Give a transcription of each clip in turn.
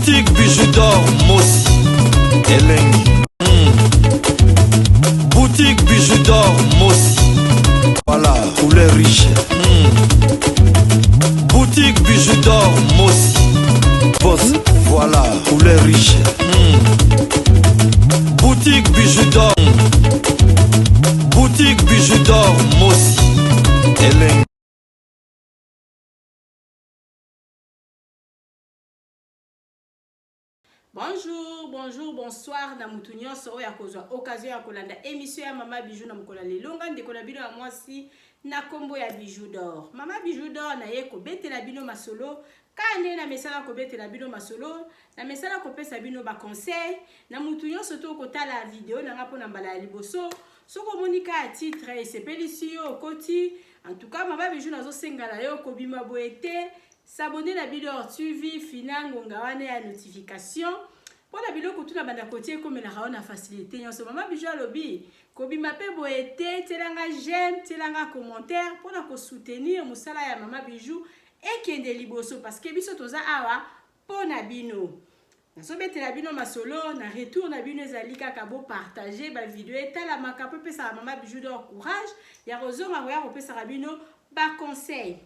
Boutique Bijou d'or Mosi Elengi. Boutique Bijou d'or Mosi. Voilà, couleur riche. Boutique Bijou d'or Mosi. Boss, voilà, couleur riche. Boutique Bijou d'or. Boutique Bijou d'or Mosi. Elengi. Bonjour, bonjour, bonsoir na mutu nyonso oyo akozwa occasion ya kolanda émission ya Mama Bijou na mokolo ya lelo. Nga ndeko na bino ya mwasi na kombo ya Bijou d'or. Mama Bijou d'or na ye kobetela bino masolo kaka nde na mesala kobetela bino masolo, na mesala kopesa bino ba conseil na mutu nyonso to kotala video na nga mpona mbala ya liboso. Soki omoni kaka titre esepelisi yo, okoti. En tout cas, Mama Bijou nazosenga na yo kobima boye te. S'abonner na Bidor TV, fina ngonga wana ya notification mpona biloko tuna banda kotia ekomelaka yo na facilité nyonso. Mama Bijou alobi kobima mpe boye te, tielanga j'aime, tielanga commentaire mpona kosoutenir mosala ya Mama Bijou ekende liboso, parce que biso toza awa mpo na bino. Nazobetela bino masolo na retour na bino ezali kaka bopartage bavideo etalamaka mpo epesaka Mama Bijou d'or courage ya kozonga koya kopesaka bino baconseil.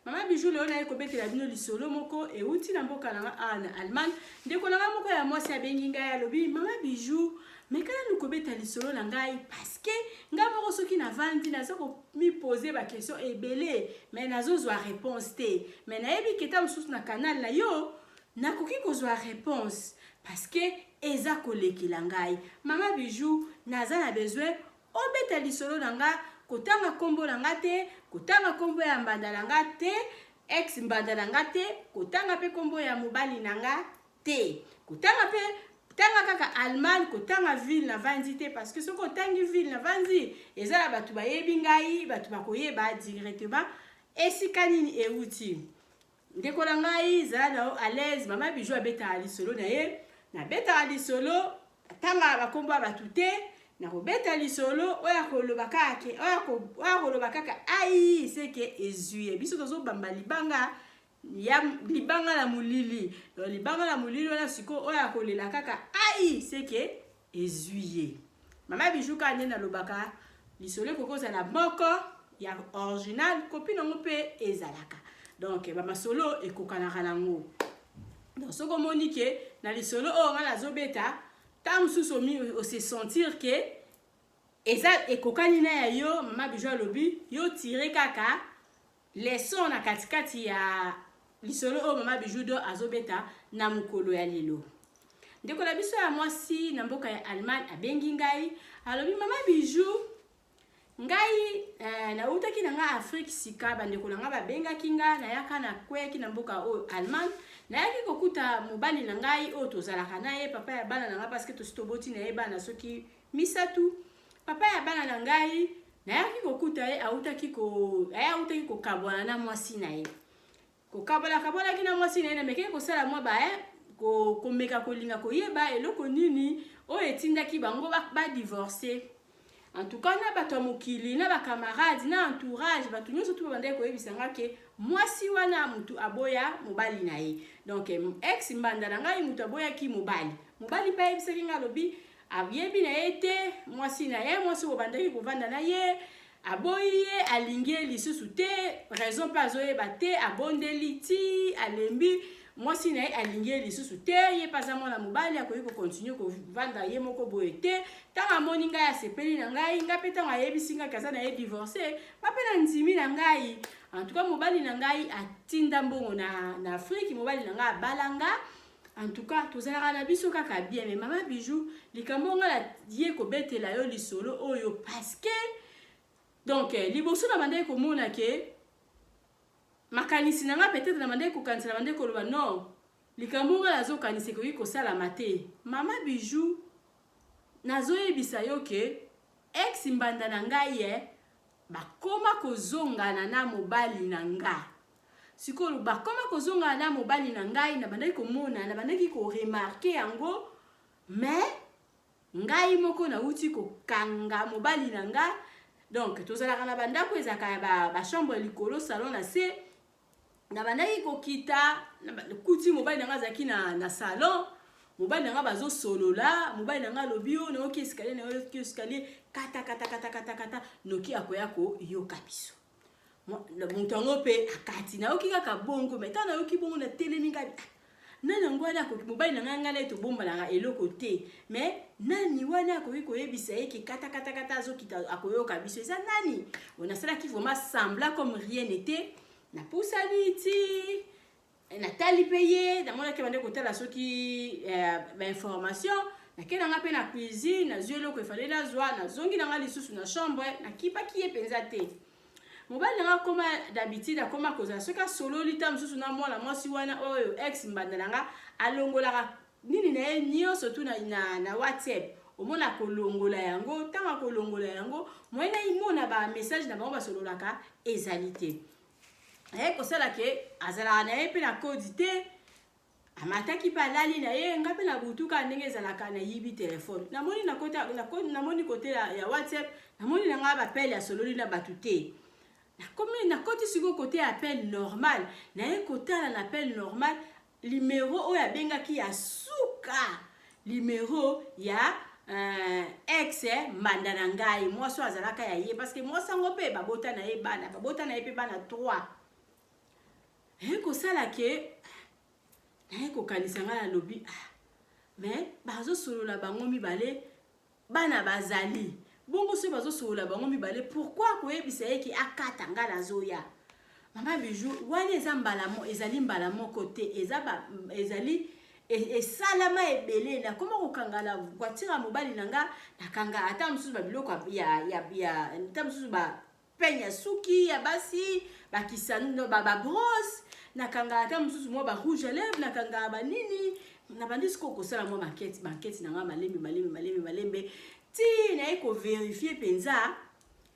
Mama Bijou lelo naye kobetela bino lisolo moko euti na mboka na nga awa na Allemagne. Ndeko na nga moko ya mwasi abengi ngai, alobi: "Mama Bijou, meka nanu kobeta lisolo na ngai, parce que ngai moko soki navandi naza komipose baquestion ebele, mais nazozwa réponse te. Mais nayebi keta mosusu na canal na yo nakoki kozwa réponse, parce que eza kolekela ngai. Mama Bijou, naza na besoin obeta lisolo na nga, kotanga nkombo na nga te, kotanga nkombo ya mbanda na nga te, ex mbanda na nga te, kotanga mpe nkombo ya mobali na nga te, kotanga mpe tanga kaka Allemagne, kotanga ville navandi te, parce que soki otangi ville navandi, eza na bato bayebi ngai, bato bakoyeba directement esika nini euti." Ndeko na ngai, zala na yo à l'aise. Mama Bijou abetaka lisolo na ye, nabetaka lisolo, atangaka bakombo ya bato te. Nakobeta lisolo oyo akoloba kaka ke oyo akoloba kaka ai seke ezwi ye. Biso tozobamba libanga ya libanga na molili, donc libanga na molili wana sikoyo, oyo akolela kaka ai seke ezwi ye. Mama Bijou kaka nde nalobaka, lisolo ekoki kozala moko ya original, copie nango mpe ezalaka, donc bamasolo ekokanaka nango. Donc soki omoni ke na lisolo oyo ngai nazobeta, ntango mosusu ose sentir ke eza ekokani na ya yo, Mama Bijou alobi yo tire kaka leçon na katikati ya lisolo oyo Mama Bijou d'or azobeta na mokolo ya lelo. Ndeko na biso ya mwasi na mboka ya Allemagne abengi ngai, alobi: "Mama Bijou, ngai nautaki na ngai Afrique sika, bandeko na ngai babengaki nga, nayaka, nakweyaki na mboka oyo Allemagne. Nayaki kokuta mobali na ngai oyo tozalaka na ye, papa ya bana na ngai, parce que tosi toboti na ye bana soki misatu. Papa ya bana na ngai, nayaki kokuta ye autaki kokabwana na mwasi na ye. Kokabwana, kabwanaki na mwasi na ye. Namekaki kosala mwa ba komeka kolinga koyeba eloko nini oyo etindaki bango badivorce. En tout cas, na bato ya mokili, na bacamarade, na entourage, bato nyonso tu babandaki koyebisa nga ke mwasi wana motu aboya mobali na ye, donc ex mbanda na ngai motu aboyaki mobali. Mobali mpe ayebisaki nga, alobi ayebi na ye te, mwasi na ye, mwasi oyo bandaki kovanda na ye, aboyi ye, alingi ye lisusu te, raison mpe azoyeba te. Abondeli ti alembi, mwasi na ye alingi ye lisusu te. Ye mpe aza mwana mobali, akoki kocontinue kovanda ye moko boye te. Ntango amoni ngai, asepeli na ngai. Ngai mpe, ntango ayebisi ngai aza na ye divorce, nga mpe na ndimi na ngai. En tout cas, mobali na ngai atinda mbongo na Afrique, mobali na ngai abala nga. En tout cas, tozalaka na biso kaka bien. Mais Mama Bijou, likambo nga na ye kobetela yo lisolo oyo, parce que donc liboso na bandaki komona ke makanisi na nga, peut-être na bandaki kokanisa, na bandaki koloba: non, likambo nga nazokanisa ekoki kosalama te. Mama Bijou, nazoyebisa yo ke ex mbanda na ngai ye bakoma kozongana na mobali na nga. Sikoyo bakoma kozongana na mobali na ngai, na bandaki komona, na bandaki koremarquer yango, mais ngai moko nauti kokanga mobali na nga. Donc tozalaka na bandako ezalaka ya bachambre likolo, salon na se. Nabandaki kokita, kuti mobali na ngai azalaki na salon. Mobali na ngai bazosolola, mobali na ngai alobi: "Oyo nayoki escalier, nayoki escalier, kata kata kata kata kata, noki akoya koyoka biso." Moto yango mpe akati. Nayoki kaka bongo, mais ntango nayoki bongo, natelemi ngai: "Ah, nani yango wana akoki?" Mobali na ngai, ngai naye tobombanaka eloko te, mais nani wana akoki koyebisa ye ke kata kata kata, azokita, akoyoka biso, eza nani? Nasalaki vraiment semblant comme rien n'était. Napusani ti natali mpe ye, namonaki bande kotala soki bainformation. Nake na nga mpe na cuisine, nazwi eloko efale nazwa, nazongi na nga lisusu na chambre, nakipaki ye mpenza te. Mobali na nga akoma d'habitude, akoma kozala soki asololi ta mosusu na mwana mwasi wana oyo ex mbanda na nga, alongolaka nini na ye nyonso tu na WhatsApp. Omona kolongola yango, ntango akolongola yango, moye naimona bamessage na bango basololaka ezali te. Aye kosala ke azalaka na ye mpe na kodi te. Amataki mpe alali na ye. Nga mpe na butu kaka ndenge ezalaka, nayibi telefone, namoni namoni kote ya WhatsApp, namoni na ngai baappel asololi na bato te. Nakomi, nakoti sikoyo kote ya appel normal, naye kotala na appel normal numero oyo abengaki ya suka, numero ya ex mbanda na ngai, mwasi oyo azalaka ya ye, parce que mwasi yango mpe babota na ye bana, babota na ye mpe bana 3. Naye kosala ke naye kokanisa ngai, nalobi: "Ah, mais bazosolola bango mibale, bana bazali bongo. Soki bazosolola bango mibale, pourquoi koyebisa ye ke akata, ngai nazoya?" Mama Bijou, wana eza mbala ezali mbala moko te, ezali esalama ebele. Nakoma kokanga na voiture ya mobali na nga, nakanga ata mosusu babiloko ya ata mosusu bapeigne ya suki ya basi, bakisa, babrosse, nakanga ata mosusu mwa barouge à lèvre, nakanga banini. Nabandi sikoyo kosala mwa baenquête na nga malembe malembe malembe malembe, ti naye kovérifier mpenza,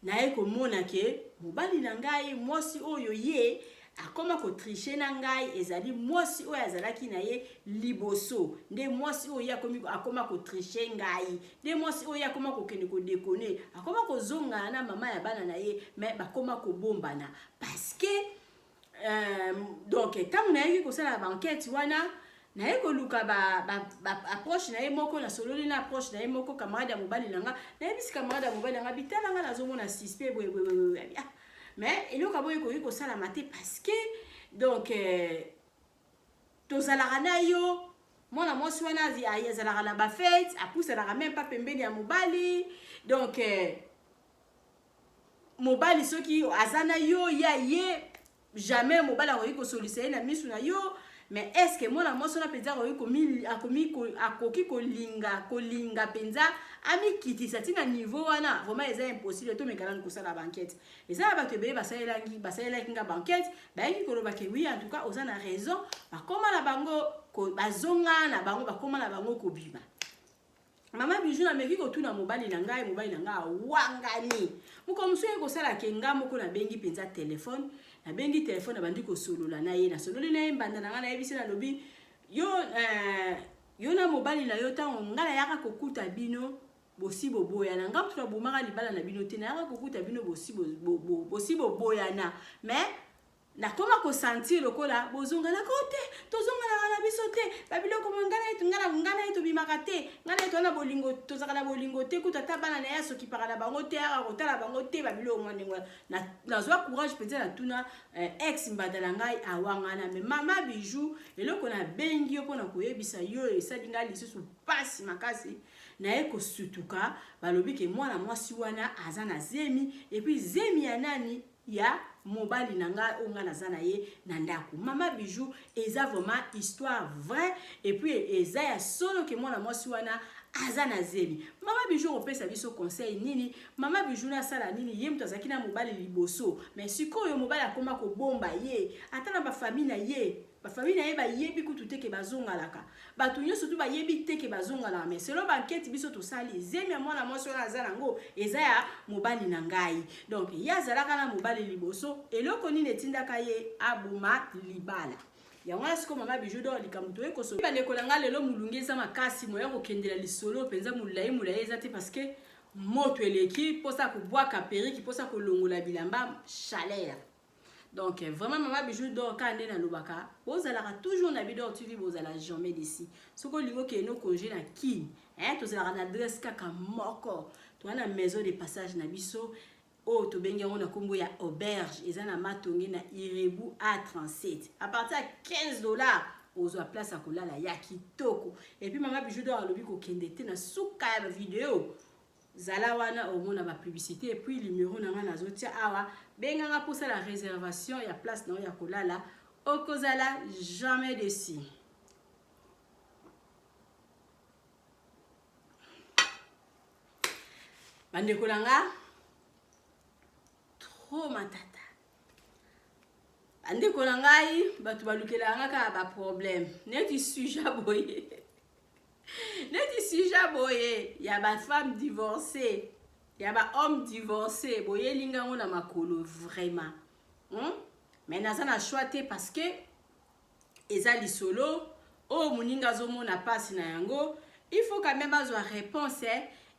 naye komona ke mobali na ngai, mwasi oyo ye akoma kotricher na ngai, ezali mwasi oyo azalaki na ye liboso. Nde mwasi oyo ye akoma kotricher ngai, nde mwasi oyo ye akoma kokende kodéconner, akoma kozongana na mama ya bana na ye, mais bakoma kobombana parce que donc ntango nayaki kosala baenquête wana, naye koluka baapproche na ye moko, nasololi na approche na ye moko, camarade ya mobali na nga. Nayebisi camarade ya mobali na nga: "Bitala, nga nazomona suspect boyeboyeboye." Ah, mais eloko boye ekoki kosalama te, parce que donc tozalaka na yo, mwana mwasi wana azalaka na bafête, apusanaka même pas pembeni ya mobali. Donc mobali soki aza na yo, ya ye, jamais mobali akoki kosolisa ye na misu na yo. Mais est ce que mwana mwasi wana mpenza akoki kolinga mpenza amikitisa ntina niveau wana? Vraiment eza impossible. Tomeka nanu kosala baenquête. Eza na bato ebele basalelaki nga baenquête, bayaki koloba ke oui, en tout cas oza na raison. Bakóma na bango, bazonga na bango, bakóma na bango kobima. Mama Bijou, nameki kotuna mobali na ngai, mobali na ngai awangani. Mokolo mosusu ye kosala ke nga moko nabengi mpenza telefone, nabengi telefone, nabandi kosolola na ye, nasololi na ye mbanda na ngai, nayebisi, nalobi: "Yo na mobali na yo, ntango ngai nayaka kokuta bino, bosi boboyana. Nga moto nabomaka libala na bino te. Nayaka kokuta bino, bosi boboyana, mais nakoma kosentir lokola bozonganaka te. Tozonganaka na biso te, babiloko ngai na ye tobimaka te, ngai na ye toza na bolingo, tozalaka na bolingo te. Kuta ata bana na ye asokipaka na bango te, aka kotala bango te." Babiloko mwa ndenge wana. Nazwa courage mpenza, natuna ex mbanda na ngai, awangana. Mais mama Bijou, eloko nabengi yo mpona koyebisa yo, esali ngai lisusu mpasi makasi. Naye kosutuka, balobi ke mwana mwasi wana aza na zemi. Et puis zemi ya nani? Ya mobali na ngai oyo ngai naza na ye na ndako. Mama Bijou, eza vraiment histoire vraie, et puis eza ya solo ke mwana mwasi wana aza na zemi. Mama Bijou, kopesa biso conseil nini? Mama Bijou, nasala nini? Ye moto azalaki na mobali liboso, mais sikoyo mobali akóma kobomba ye ata na bafamille na ye. Bafamille na ye bayebi kutu te ke bazongalaka. Bato nyonso tu bayebi te ke bazongalaka. Mais selon baenquête biso tosali, zemi ya mwana mwasi wana aza nango eza ya mobali na ngai. Donc ye azalaka na mobali liboso. Eloko nini etindaka ye aboma libala yango wana? Sikoyo mama Bijou d'Or, likambo toye koso bandeko na ngai lelo, molungi eza makasi, moya kokendela lisolo mpenza molai molai eza te, parce que moto eleki, mposa kobwaka perruque, mposa kolongola bilamba, chaleur. Donc vraiment, Mama Bijou d'Or, kaka nde nalobaka, bozalaka toujours na Bidor TV, bozala jamais déçus. Soki olingi okende no congé na Kine, hein, tozalaka na adresse kaka moko. Toza na maison de passage na biso oyo tobengi yango na nkombo ya auberge. Eza na Matonge, na Irebu A37. À partir ya 15 $ ozwa place ya kolala ya kitoko. Et puis Mama Bijou d'Or alobi kokende te na suka ya bavideo. Zala wana, omona bapublicité. Et puis numéro na ngai nazotia awa, benganga mposala réservation ya place na oyo ya kolala. Okozala jamais déçu. Bandeko na nga, trop matata. Bandeko na ngai, bato balukelaka nga kaka baproblème. Neti sujet boye, neti sujet boye ya bafemme divorcée, ya bahomme divorcé, boyeli ngango na makolo vraiment, Mais naza na choix te, parce que eza lisolo oyo moninga azomona mpasi na yango. Il faut quand même azwa réponse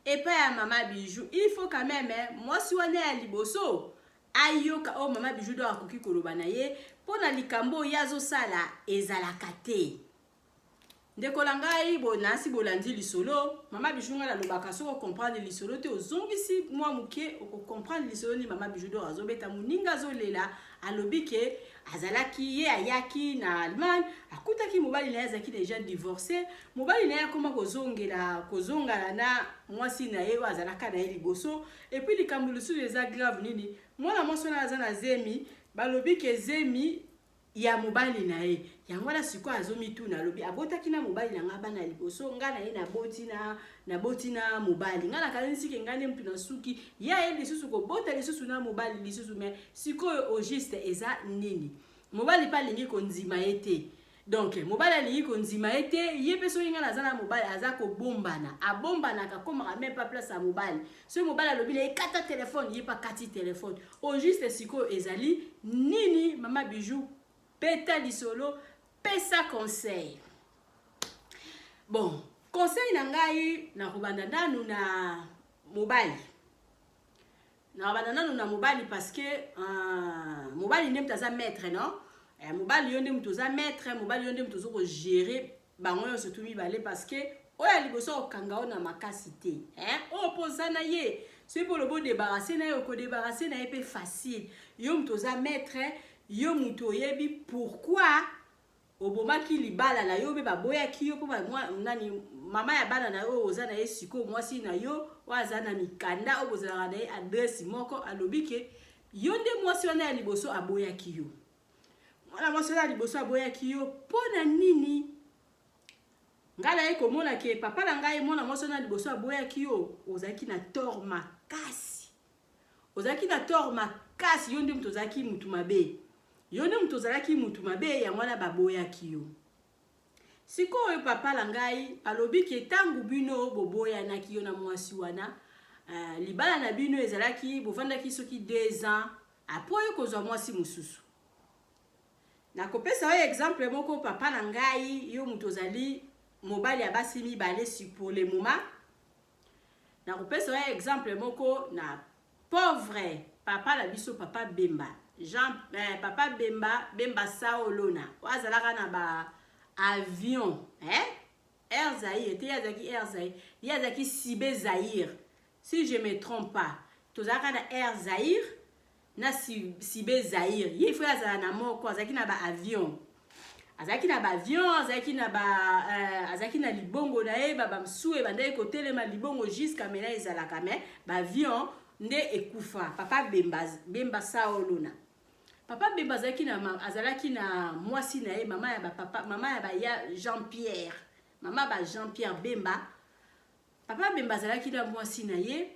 epai ya Mama Bijou. Il faut quand même mwasi wana ya liboso ayoka oyo Mama Bijou do akoki koloba na ye mpo na likambo oyo ye azosala ezalaka te. Ndeko na ngai, nasi bolandi lisolo Mama Bijou. Ngai nalobaka, soki ocomprendre lisolo te, ozongisi mwa moke, okocomprendre lisolo nini Mama Bijou d'Or azobeta. Moninga azolela, alobi ke azalaki ye, ayaki na Allemagne, akutaki mobali na ye azalaki déjà divorcé. Mobali na ye akóma kozongela, kozongana na mwasi na ye oyo azalaka na ye liboso. Et puis likambo lisusu eza grave nini? Mwana mwasi wana aza na zemi. Balobi ke zemi ya mobali na ye. Yango wana sikoyo azomituna, alobi: abotaki na mobali na nga bana ya liboso, ngai na ye naboti na naboti na mobali. Ngai nakanisi ke ngai nde mutu na suki ye, aye lisusu kobota lisusu na mobali lisusu. Mais sikoyo, au juste eza nini? Mobali mpe alingi kondima ye te. Donc mobali alingi kondima ye te. Ye mpe, soki ngai naza na mobali, aza kobombana, abombanaka, akomaka même pas place ya mobali. Soki mobali alobi na ye: "Kata telefone", ye mpe akati telefone. Au juste sikoyo ezali nini? Mama Bijou, beta lisolo, pesa conseil. Bon, conseil na ngai, nakobanda nanu na mobali, nakobanda nanu na mobali, parce que mobali nde moto aza maître, non? Mobali, yo nde moto oza maître. Mobali, yo nde moto oza kogérer bango nyonso tu mibale, parce que oyo ya liboso okanga oyo na makasi te, oyo mpo oza na ye. Soki mpo olobi odébarrasser na ye, okodébarrasser na ye mpe facile. Yo moto oza maître, yo moto oyebi pourquoi obomaki libala na yo mpe baboyaki yo. Mpo nani? Mama ya bana na yo oyo oza na ye sikoyo, mwasi na yo oyo aza na mikanda, oyo bozalaka na ye adresse moko, alobi ke yo nde mwasi wana ya liboso aboyaki yo. Mwana mwasi wana ya liboso aboyaki yo mpo na nini? Ngai naye komona ke, papa na ngai, mwana mwasi wana ya liboso aboyaki yo, ozalaki na tort makasi, ozalaki na tort makasi. Yo nde moto ozalaki mutu mabe, yo nde moto ozalaki mutu mabe, yango wana baboyaki yo. Sikoyo, papa na ngai, alobi ke ntango bino boboyanaki, yo na mwasi wana, libala na bino ezalaki, bovandaki soki 2 ans, après oyo kozwa mwasi mosusu. Nakopesa oyo exemple moko, papa na ngai. Yo moto ozali mobali ya basi mibale pour le moment, nakopesa oyo exemple moko na pauvre papa na biso, papa Bemba Jean, papa Bemba, Bemba Saolona, oyo azalaka na ba avion, eh? Air Zaire te, ye azalaki Air Zaire, ye azalaki Sibe Zaire, si je me trompe pas. Tozalaka na Air Zaire na Sibe Zaire. Ye faut azala na moko. Azalaki na baavion, azalaki na baavion, azalaki na ba azalaki na libongo na ye. Bamsu ebandaki kotelema libongo, jusqu'à maintenant ezalaka, mais baavion nde ekufa. Papa Bemba, Bemba Saolona, papa Bemba azalaki na mwasi na ye, mama ya bapapa, mama ya baya Jean Pierre, mama ba Jean Pierre Bemba. Papa Bemba azalaki na mwasi na ye.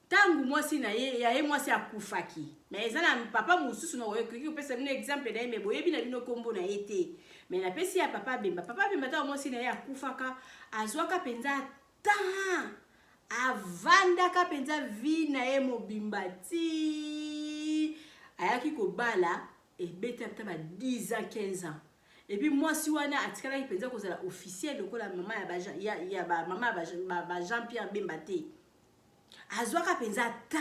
Ntango mwasi na ye ya ye mwasi akufaki, mais eza na papa mosusu, nakoki kopesa bino exemple na ye, mais boyebi na bino nkombo na ye te, mais napesi ya papa Bemba. Papa Bemba, ntango mwasi na ye akufaka, azwaka mpenza temps, avandaka mpenza vie na ye mobimba ti ayaki kobala. Ebeti ata ba 10 ans, 15 ans. Et puis mwasi wana atikalaki mpenza kozala officiel lokola mama ya ba, ya ba, mama ya ba Jean Pierre Bemba te. Azwaka mpenza temps.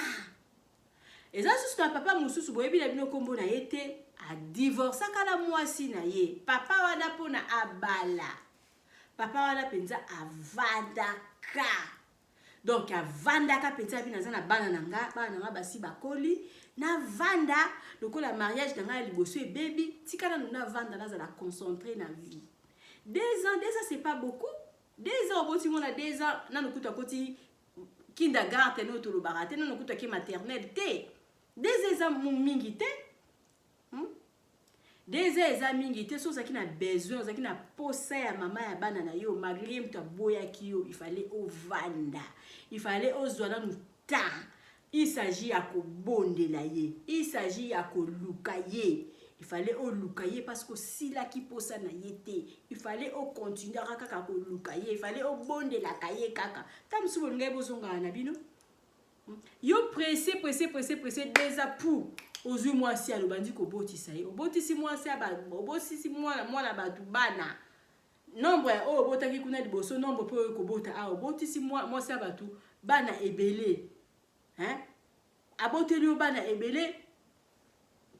Eza susu na papa mosusu, boyebi na bino nkombo na ye te, adivorçaka na mwasi na ye. Papa wana, mpona abala, papa wana mpenza avandaka, donc avandaka mpenza. Bino, aza na bana na nga, bana na nga basi bakoli, navanda lokola mariage na ngai ya liboso ebebi, tika nanu navanda, nazala concentré na vie. 2 ans, 2 ans, c'est pas beaucoup. 2 ans, oboti mona 2 ans, nanu kutu akoti kindergarten oyo tolobaka te, nanu kutu ake maternelle te. 2 ans eza mingi te, 2 ans eza mingi te. So ozalaki na besoin, ozalaki na posa ya mama ya bana na yo, malgré ye moto aboyaki yo, il fallait ovanda, il fallait ozwa nanu temps. Il s'agit ya kobondela ye, il s'agit ya koluka ye. Il fallait oluka ye parce que osilaki posa na ye te. Il fallait ocontinuaka kaka koluka ye, il fallait obondelaka ye kaka. Ta mosusu bolingai bozongaka na bino. Yo pressé, pressé, pressé, pressé, 2 ans pour ozwi mwasi, alobandi kobotisa ye, obotisi mwasi, obotisi mwana, mwana bato, bana nombre oyo obotaki kuna liboso, nombre mpe oyo kobota awa. Obotisi mwasi ya bato bana ebele, hein? Aboteli yo bana ebele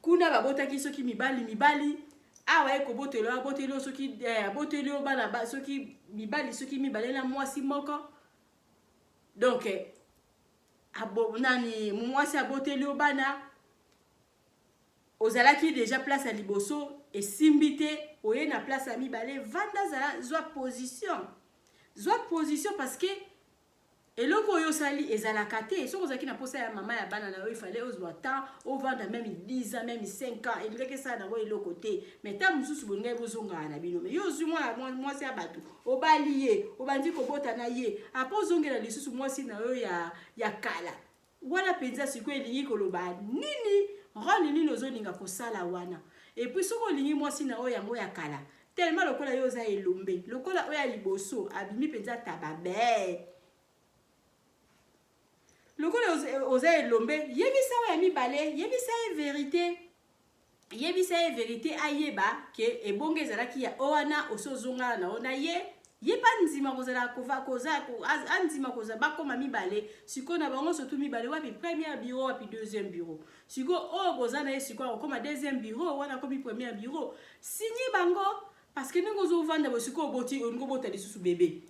kuna, babotaki soki mibali mibali, awa ye kobotela yo, aboteli yo soki aboteli yo bana soki mibali, soki mibale na mwasi moko. Donc nani, mwasi aboteli yo bana, ozalaki déjà place ya liboso, esimbi te, oye na place ya mibale. Vanda, zala, zwa position, zwa position, parce que eloko oyo osali ezalaka te. Soki ozalaki na posa ya mama ya bana na yo, ifale ozwa temps, ovanda même 10 ans, même 5 ans, elingaki esala nango eloko te. Mais ntango mosusu bolingai bozongaka na bino. Mais yo ozwi mwana mwasi ya bato, obali ye, obandi kobota na ye, apo ozongela lisusu mwasi na yo ya kala wana mpenza. Sikoyo elingi koloba nini? Rôle nini ozolinga kosala wana? Et puis soki olingi mwasi na oyo yango ya kala tellement, lokola yo oza elombe, lokola oyo ya liboso abimi mpenza tababe, lokola oza elombe, yebisa oyo ya mibale, yebisa ye vérité, yebisa ye vérité, ayeba ke ebongo ezalaki ya o wana osi ozongana na yo na ye. Ye mpa ndima kozala koza, andima kozala, bakóma mibale. Sikoyo na bango surtout mibale, wapi premier bureau, wapi deuxième bureau? Sikoyo oyo boza na ye sikoyo akokóma deuxième bureau, wana akomi premier bureau. Signe bango, parce que ndenge ozovanda bo sikoyo, oboti, olingi obota lisusu bebe,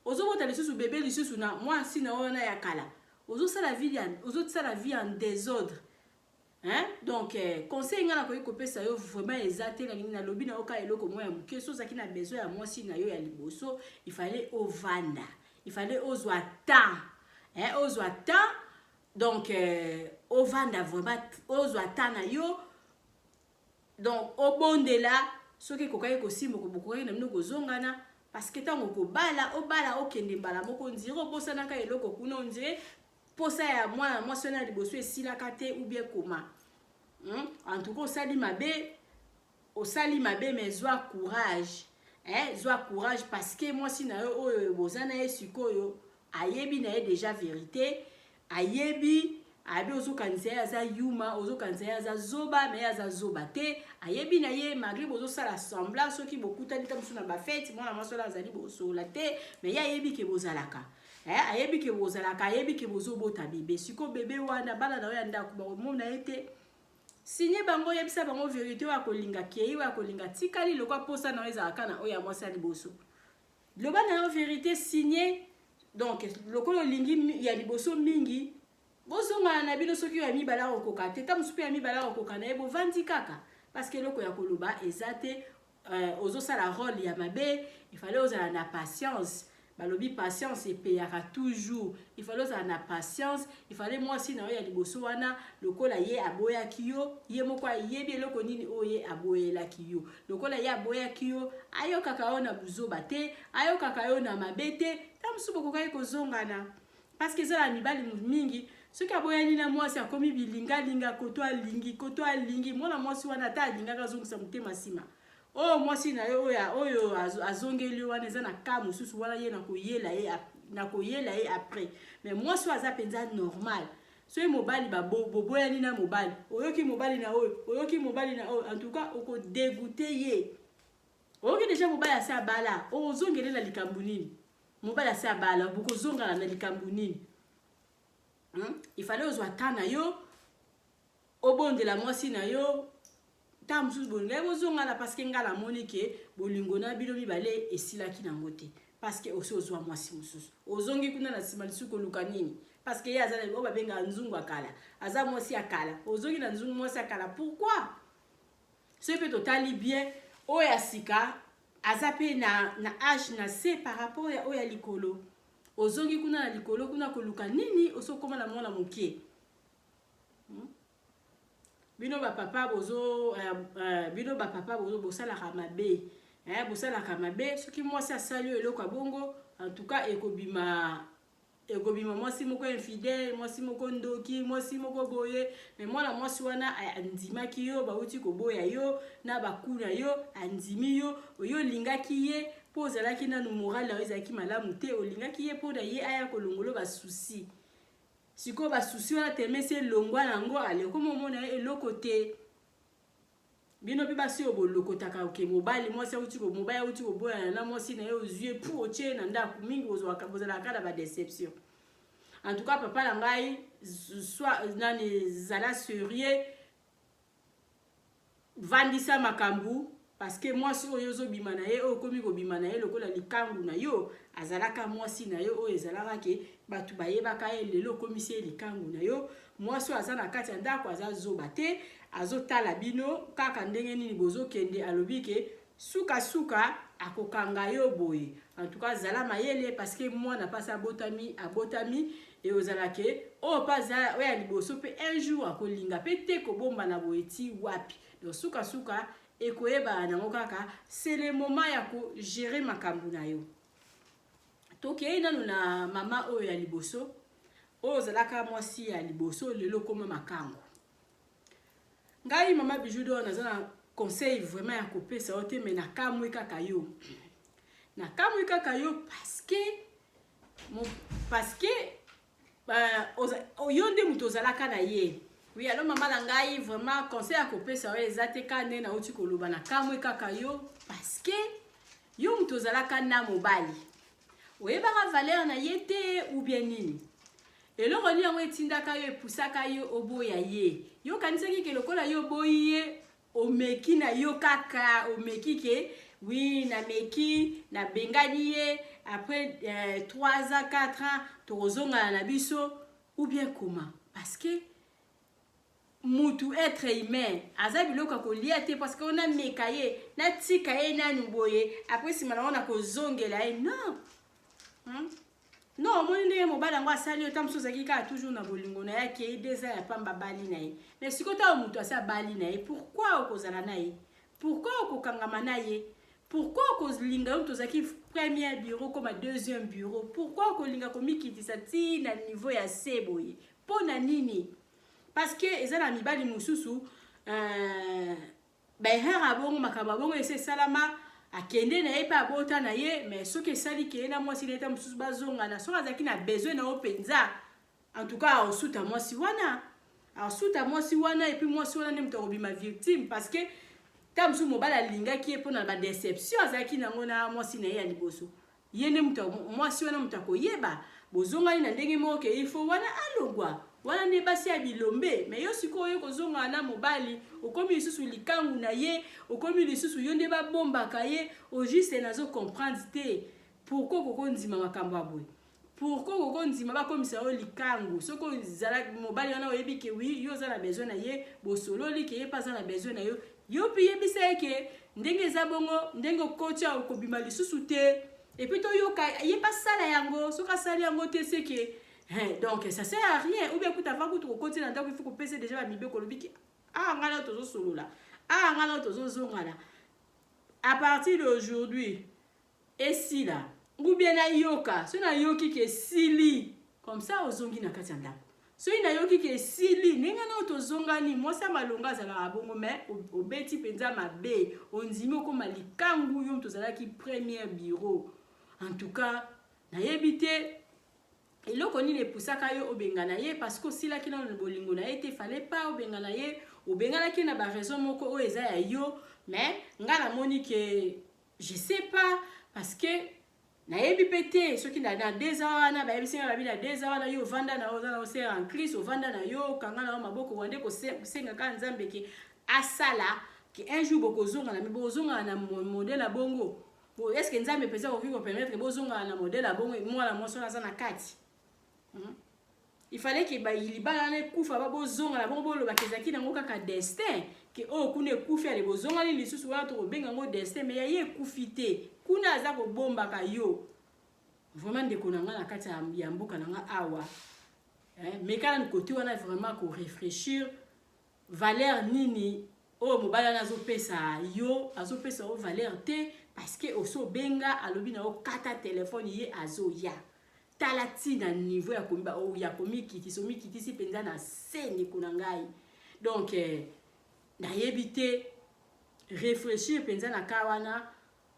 Ozobota lisusu bebe lisusu na mwasi na wana ya kala, ozosala vie en désordre, hein? Donc conseil ngai nakoki kopesa yo vraiment eza te. Nalingi nalobi na yo kaka eloko moko ya moke. So ozalaki na besoin ya mwasi na yo ya liboso, il fallait ovanda, il fallait ozwa temps, hein? Ozwa temps, donc ovanda vraiment, ozwa temps na yo, donc obondela. Soki ekokaki kosimba, bokokaki na bino kozongana, parce que ntango okobala, obala, okende mbala moko, on dirait obosanaka eloko kuna, on dirait posa ya mwana mwasi wana ya liboso esilaka te ou bien koma, En tout cas osali mabe, osali mabe, mais zwa courage, hein? Zwa courage, parce que mwasi na yo oyo boza na ye sikoyo ayebi na ye déjà vérité, ayebi. Ayebi ozokanisa ye aza yuma, ozokanisa ye aza zoba, mais ye aza zoba te. Ayebi na ye, malgré bozosala semblant. Soki bokutani ta mosusu na bafêtes, mwana mwasi wana azali bosola te, mais ye ayebi ke bozalaka, ayebi ke bozalaka, ayebi ke bozobota bebe. Sikoyo bebe wana, bana na yo ya ndako bakomona ye te. Signe bango, oyebisa bango vérité. Oyo akolinga kei, oyo akolinga tikali. Lokwa posa na yo ezalaka na oyo ya mwasi ya liboso, loba na yo vérité, signe. Donc lokola olingi ya liboso mingi, bozongana na bino. Soki oyo ya mibale akokoka te, ta mosusu mpe ya mibale akokoka na ye, bovandi kaka, parce que eloko ya koloba eza te. Ozosala rôle ya mabe. Il fallait ozala na patience. Balobi patience epeyaka toujours. Il fallait ozala na patience. Il fallait mwasi na yo ya liboso wana, lokola ye aboyaki yo, ye moko ayebi eloko nini oyo ye aboyelaki yo. Lokola ye aboyaki yo, ayokaka yo na buzoba te, ayokaka yo na mabe te. Ta mosusu bokokaki kozongana, parce que eza na mibali mingi, soki aboyani na mwasi, akomi bilingalinga, koto alingi, koto alingi. Mwana mwasi wana, ata alingaka, azongisa motema nsima. Oyo mwasi na ye oyo azongeli wana, eza na ka mosusu wana, ye nakoyela ye après. Mais mwasi oyo aza mpenza normal, soki mobali boboyani na mobali, oyoki mobali na oyo, oyoki mobali na oyo, en tout cas okodégoûter ye. Oyoki déjà mobali asi abala, ozongele na likambo nini? Mobali asi abala, bokozongana na likambo nini, Il fallait ozwa temps na yo. Obondela mwasi na yo, ntango mosusu bolingaki bozongana, parce que ngai namoni ke bolingo na bino mibale esilaki nango te, parce que osi ozwa mwasi mosusu, ozongi kuna na nsima lisusu koluka nini? Parce que ye aza oyo babengaka nzungu ya kala, aza mwasi ya kala. Ozongi na nzungu mwasi ya kala, pourquoi? Soki mpe totali bien, oyo ya sika aza mpe na âge na se par rapport ya oyo ya likolo. Ozongi kuna na likolo kuna koluka nini? Osokóma na mwana moke, Bino bapapa bozo bino bapapa bozo bosalaka mabe, bosalaka mabe. Soki mwasi asali oyo eloko ya bongo, en tout cas ekobima mwasi moko infidèle, mwasi moko ndoki, mwasi moko boye. Mais mwana mwasi wana andimaki yo, bauti koboya yo na baku na yo, andimi yo. Oyo olingaki ye mpo ozalaki nanu, moral na yo ezalaki malamu te, olingaki ye mpo na ye aya kolongolo basusi. Sikoyo basusi wana temesi elongwa nango, ale okoma omona ye eloko te. Bino mpe basi oyo bolokotaka oke mobali, mwasi auti, mobali auti koboyana na mwasi na ye, ozwi ye pu otie na ndako, mingi bozalaka na badéception. En tout cas, papa na ngai, soit nani, zala sérieux, vandisa makambo, parce que mwasi oyo ozobima na ye, oyo okomi kobima na ye lokola likangu na yo, azalaka mwasi na yo oyo ezalaka ke bato bayebaka ye. Lelo okomisi ye likangu na yo. Mwasi oyo aza na kati ya ndako aza zoba te, azotala bino kaka ndenge nini bozokende. Alobi ke sukasuka akokanga yo boye. En tout cas, zala mayele, parce que mwana mpasi abotami, abotami e ozala ke oyo mpe aza oyo ya liboso mpe un jour akolinga mpe te kobombana boye ti wapi. Donc sukasuka ekoyebana nango kaka. C'est le moment ya kogérer makambo na yo. Tokei nanu na mama oyo ya liboso, oyo ozalaka mwasi ya liboso, lelo okóma makango. Ngai mama Bijou d'Or naza na conseil vraiment ya kopesa yo te, mais nakamwi kaka yo, nakamwi kaka yo, parce que yo nde moto ozalaka na ye. Oui, alors mama na ngai, vraiment conseil ya kopesa yo eza te, ka nde nauti koloba. Nakamwi kaka yo, parce que yo moto ozalaka na mobali, oyebaka valeur na ye te ou bien nini? Eloko nini yango etindaka yo, epusaka yo oboya ye? Yo okanisaki ke lokola yo oboyi ye, omeki na yo kaka, omeki ke oui, nameki, nabengani ye, après 3 ans, 4 ans tokozongana na biso, ou bien comment? Parce que mutu, être humain, aza biloko ya kolia te. Parce que onameka ye, natika ye nanu boye, après nsima nango nakozongela ye, non, Non, omoni ndenge mobali yango asali yo. Ta mosusu ozalaki kaka toujours na bolingo na ye, akei deza ya pamba, bali na ye. Mais sikoyo ntango moto asi abali na ye, pourquoi okozala na ye? Pourquoi okokangama na ye? Pourquoi okolinga yo moto ozalaki premier bureau koma deuxième bureau? Pourquoi okolinga komikitisa ti na niveau ya se boye? Mpo na nini? Parce que eza na mibali mosusu, baerreur abongo, makambo abongo esi esalama, akende na ye mpe abota na ye. Mais soki esali ke ye na mwasi na ye ta mosusu bazongana, soki azalaki na besoin na yo mpenza, en tout cas aosuta mwasi wana, asuta mwasi wana, et puis mwasi wana nde moto akobima victime, parce que ta mosusu mobali alingaki ye mpona badéception azalaki nango na mwasi na ye ya liboso. Ye nde moto, mwasi wana moto akoyeba bozongani na ndenge moko ke ifo wana alongwa wana nde basi ya bilombe. Mais yo sikoyo oyo kozongana na mobali, okomi lisusu likangu na ye, okomi lisusu yo nde babombaka ye. Au juste nazocomprendre te pourquoi okokondima makambo ya boye, pourquoi okokondima bakomisa yo likangu. Soki ozala mobali wana, oyebi ke oui, yo oza na besoin na ye, bosololi ke ye mpe aza na besoin na yo, yo mpe yebisa ye ke ndenge eza bongo, ndenge okoti, okobima lisusu te, et puis toyoka ye mpe asala yango. Soki asali yango te, seke donc ça sert à rien. Ou bien kuta avant kutu kokoti na ndako, il faut kopesa déjà bamibeko, olobiki: "Ah, ngai na tozosolola, ah, ngai na tozozongana, à partir d'aujourd'hui esila." Ou bien nayoka, soki nayoki ke esili, comme ça ozongi na kati ya ndako. Soki nayoki ke esili, ndenge na oyo tozongani. Mwasi ya malonga azalaka bongo. Mais obeti mpenza mabe, ondimi okóma likangu, yo moto ozalaki premier bureau. En tout cas nayebi te eloko nini epusaka yo obengana ye, parce que osilaki nano na bolingo na ye te. Fallait pas obengana ye, obenganaki na baraison moko oyo eza ya yo. Mais nga namoni ke je sais pas, parce que Nayebi pe te soki na na 2 ans wana bayebisi nga babi na 2 ans wana yo ovanda na yo oza na yo sœur en Christ ovanda na yo okanga na yo maboko wande kosenga kaka Nzambe ke asala ke un jour bokozongana mais bokozongana na modèle ya bongo bo est ce que Nzambe mpenza akoki ko permettre bozongana na modèle ya bongo mwana mwasi wana aza na kati Il fallait que ba libala wana ekufa ba bozonga na bongo boloba ke ezalaki nango kaka destin ke oyo kuna ekufi ale bozongani lisusu wana tokobenga yango destin mais ya ye ekufi te kuna aza kobombaka yo vraiment ndeko na nga na kati ya mboka na nga awa eh, meka nanu kote wana vraiment ko réfléchir valeur nini oyo mobali wana azopesa yo azopesa yo valeur te parce que osi obenga alobi na yo kata telefone ye azoya Tala ti na niveau ya komi oh, ya komikitisa omikitisi mpenza na se ndeko na ngai donc eh, nayebi te réfléchir mpenza na ka wana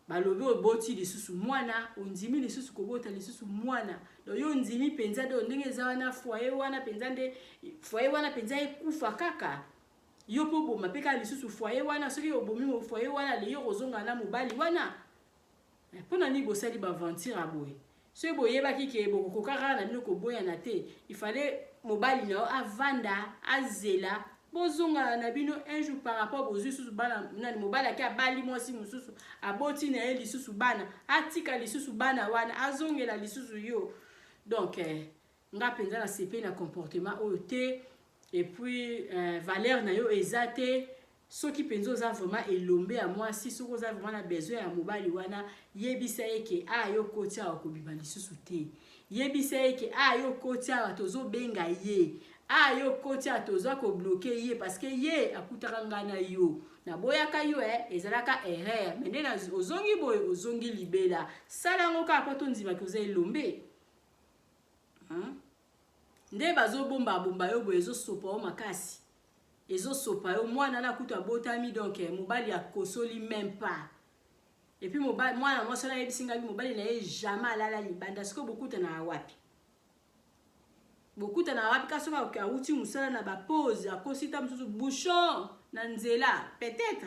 balobi oboti lisusu mwana ondimi lisusu kobota lisusu mwana donc yo ondimi mpenza donc ndenge eza wana foyer wana mpenza nde foyer wana mpenza ekufa kaka yo mpo oboma mpe kaka lisusu foyer wana soki obomi foyer wana leyo okozongana na mobali wana Mais pona nini bosali ba aventure ya boye? Soki boyebaki ke bokokoka kaka na bino koboyana te, il fallait mobali na yo avanda azela bozongana na bino un jour par rapport bozui lisusu bana nani mobali ake abali mwasi mosusu aboti na ye lisusu bana atika lisusu bana wana azongela lisusu yo donc eh, nga mpenza nasepeli na comportement oyo te et puis eh, valeur na yo eza te Soki penza oza vraiment elombe ya mwasi, soki oza vraiment na besoin ya mobali wana, yebisa ye ke ah yo okoti awa okobima lisusu te. Yebisa ye ke ah yo okoti awa tozo benga ye. Ah yo okoti awa toza ko bloquer ye parce que ye akutaka nga na yo. Naboyaka yo eh, ezalaka erreur mais nde na ozongi boye ozongi libela. Sala yango kaka po tondima ke oza elombe. Hum? Nde bazo bomba bomba yo boye ezo sopa yo makasi. Ezo sopa yo mwana na kutu abotami donc mobali akosoli meme pas. Et puis mobali mwana mwasi wana ayebisi ngai mobali na ye jamais alala libanda sikoyo bokutanaka wapi? Bokutanaka wapi ka soki awuti mosala na ba pause akosi ta mosusu bouchon na nzela peut-être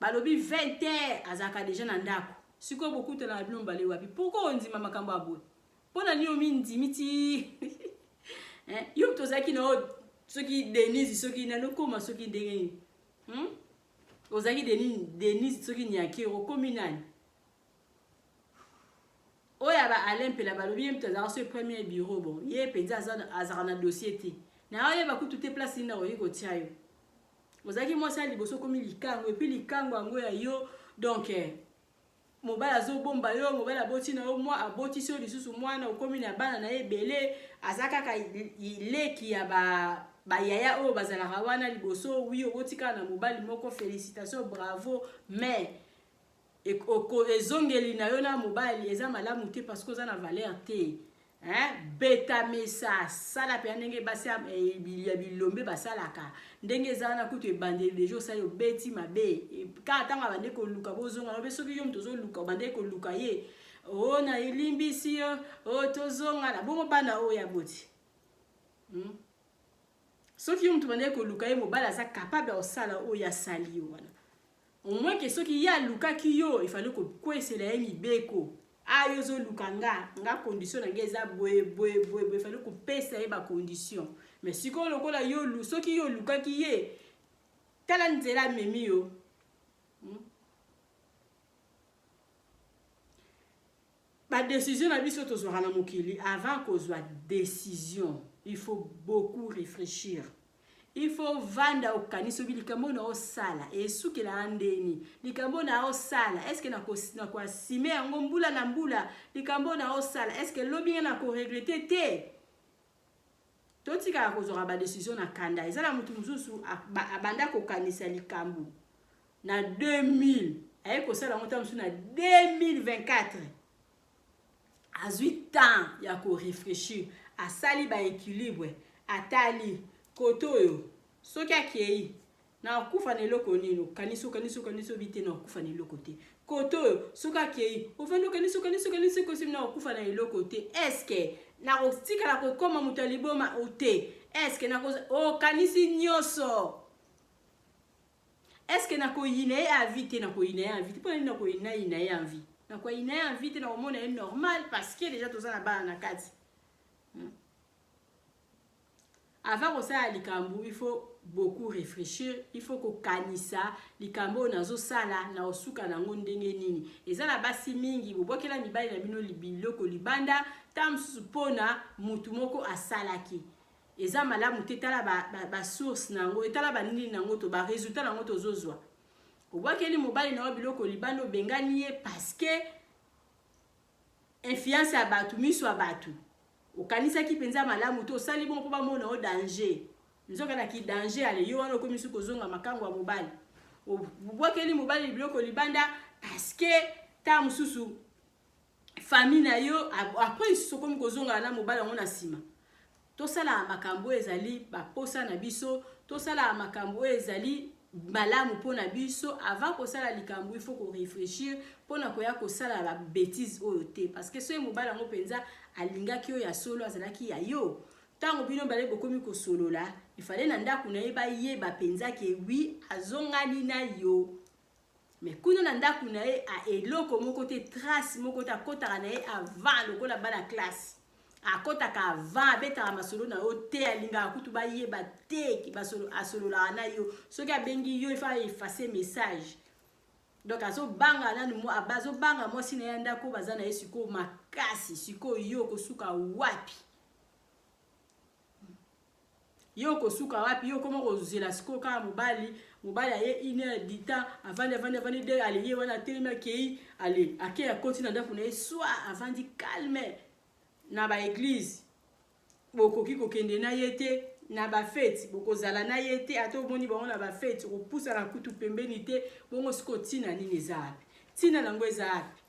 balobi 20 heures azalaka deja na ndako sikoyo bokutanaka bino mibale wapi? Pourquoi ondima makambo ya boye? Mpo na nini omindimi ti eh, yo moto ozalaki na yo soki Denise soki nani okoma soki ndenge nini hmm? Ozalaki Denise, Denise soki Nyakero okomi nani? Oyo ya ba Alain Mpela balobi ye moto azalaka soki premier bureau bon ye mpenza azalaka na dossier te na oyeba kutu te place nini nakoki kotia yo. Ozalaki mwasi ya liboso okomi likango epuis likango yango ya yo donc eh, Mobali azo bomba yo, mobali aboti na yo mwa abotisi yo lisusu mwana okomi na bana na ye ebele, aza kaka leki ya ba ba yaya oyo bazalaka wana liboso, oui oboti kaka na mobali moko, felicitations bravo, mais ezongeli na yo na mobali eza malamu te parce que oza na valeur te. Hein beta mesa sala pena ndenge basi ya eh, bilombe basalaka ndenge eza wana kutu ebandeli deja osali obeti mabe e, kaka ntango abande koluka bozonga lobe soki yo moto ozoluka obandeki koluka ye o oh, na elimbisi yo o oh, tozongana bongo bana oyo ya boti hmm? soki yo moto obandeki koluka ye mobali aza capable ya kosala oyo asali yo wana Au moins que soki ye alukaki yo, il fallait kokwesela ye mibeko. Ah yo ozoluka nga, nga condition na nga eza boye boye boye boye, il fallait kopesa ye ba condition. Mais sikoyo lokola yo soki yo olukaki ye, tala nzela amemi yo. Hmm? Ba decision na biso tozwaka na mokili avant kozwa decision il faut beaucoup reflechir il faut vanda okanisi obi likambo na osala esukelaka ndeni likambo na osala est ce que nako assume yango mbula na mbula likambo na osala est ce que lobi nga nako regrette te totikaka kozwaka ba decision na kanda eza na motu mosusu abanda kokanisa likambo na 2000 aye kosala yango ntango mosusu na 2024 azwi temps ya koreflechir asali baéquilibre atali kote oyo soki akei nakufa na eloko nini okanisi okanisi okanisi obi te nakufa na eloko te kote oyo soki akei ofandi okanisi okanisi okanisi okosi nakokufa na eloko te eske nakotikala kokoma moto ya liboma o te eske okanisi nyonso Est ce que nakoyina ye à vie te nakoyina ye en vie te mpo na nini nakoyina yina ye en vie? Nakoyina ye envie te, nakomona ye normal parce que déjà toza na bana na kati. Avant kosala likambo, il faut beaucoup réfléchir, il faut kokanisa likambo oyo nazosala na kosuka nango ndenge nini. Eza na basi mingi bobwakela mibali na bino biloko libanda, ntango mosusu mpona mutu moko asalaki eza malamu te. Tala basource ba, ba na yango, etala banini na yango to baresultat na yango tozozwa. Obwakeli mobali na yo biloko libanda, obengani ye parce que influence ya bato, miso ya bato. Okanisaki mpenza malamu te, osali bongo mpo bamona yo danger, nzoka na kidanger. Ale yo wana okomi soki kozonga makango ya mobali, obwakeli mobali biloko libanda parce que ntango mosusu famille na yo. Après lisusu okomi kozongana na mobali yango na nsima. Tosalaka makambo oyo ezali baposa na biso, tosalaka makambo oyo ezali malamu mpona biso. Avant kosala likambo, il faut koréfléchir mpona koya kosala babêtises oyo te, parce que soki mobali yango mpenza alingaki oyo ya solo, azalaki ya yo, ntango bino bale bokomi kosolola, ifale na ndako na ye bayeba mpenza ke oui, azongani na yo. Mais kuna na ndako na ye, a eloko moko te, trace moko te. Akɔtaka na ye avant lokola bana classe, akɔtaka avant, abetaka masolo na yo te, alingaka kutu bayeba te asololaka na yo. Soki abengi yo, ifa effacer message. Donc azobanga nanu, azobanga mwasi na ye ndako baza na ye sikoyo makasi. Sikoyo yo kosuka wapi? Yo kosuka wapi? Yo koma kozela sikoyo kaka mobali. Mobali aye une heure du temps, avandi, avandi, avandi de ale ye wana atelemi, akei, ale akei, akoti na ndako na ye, soit avandi calme na baéglise. Bokoki kokende na ye te na bafêtes, bokozala na ye te. Ata omoni bango na bafêtes, okopusana kutu pembeni te. Bongo sikoyo ntina nini eza wapi? Ntina nango eza wapi?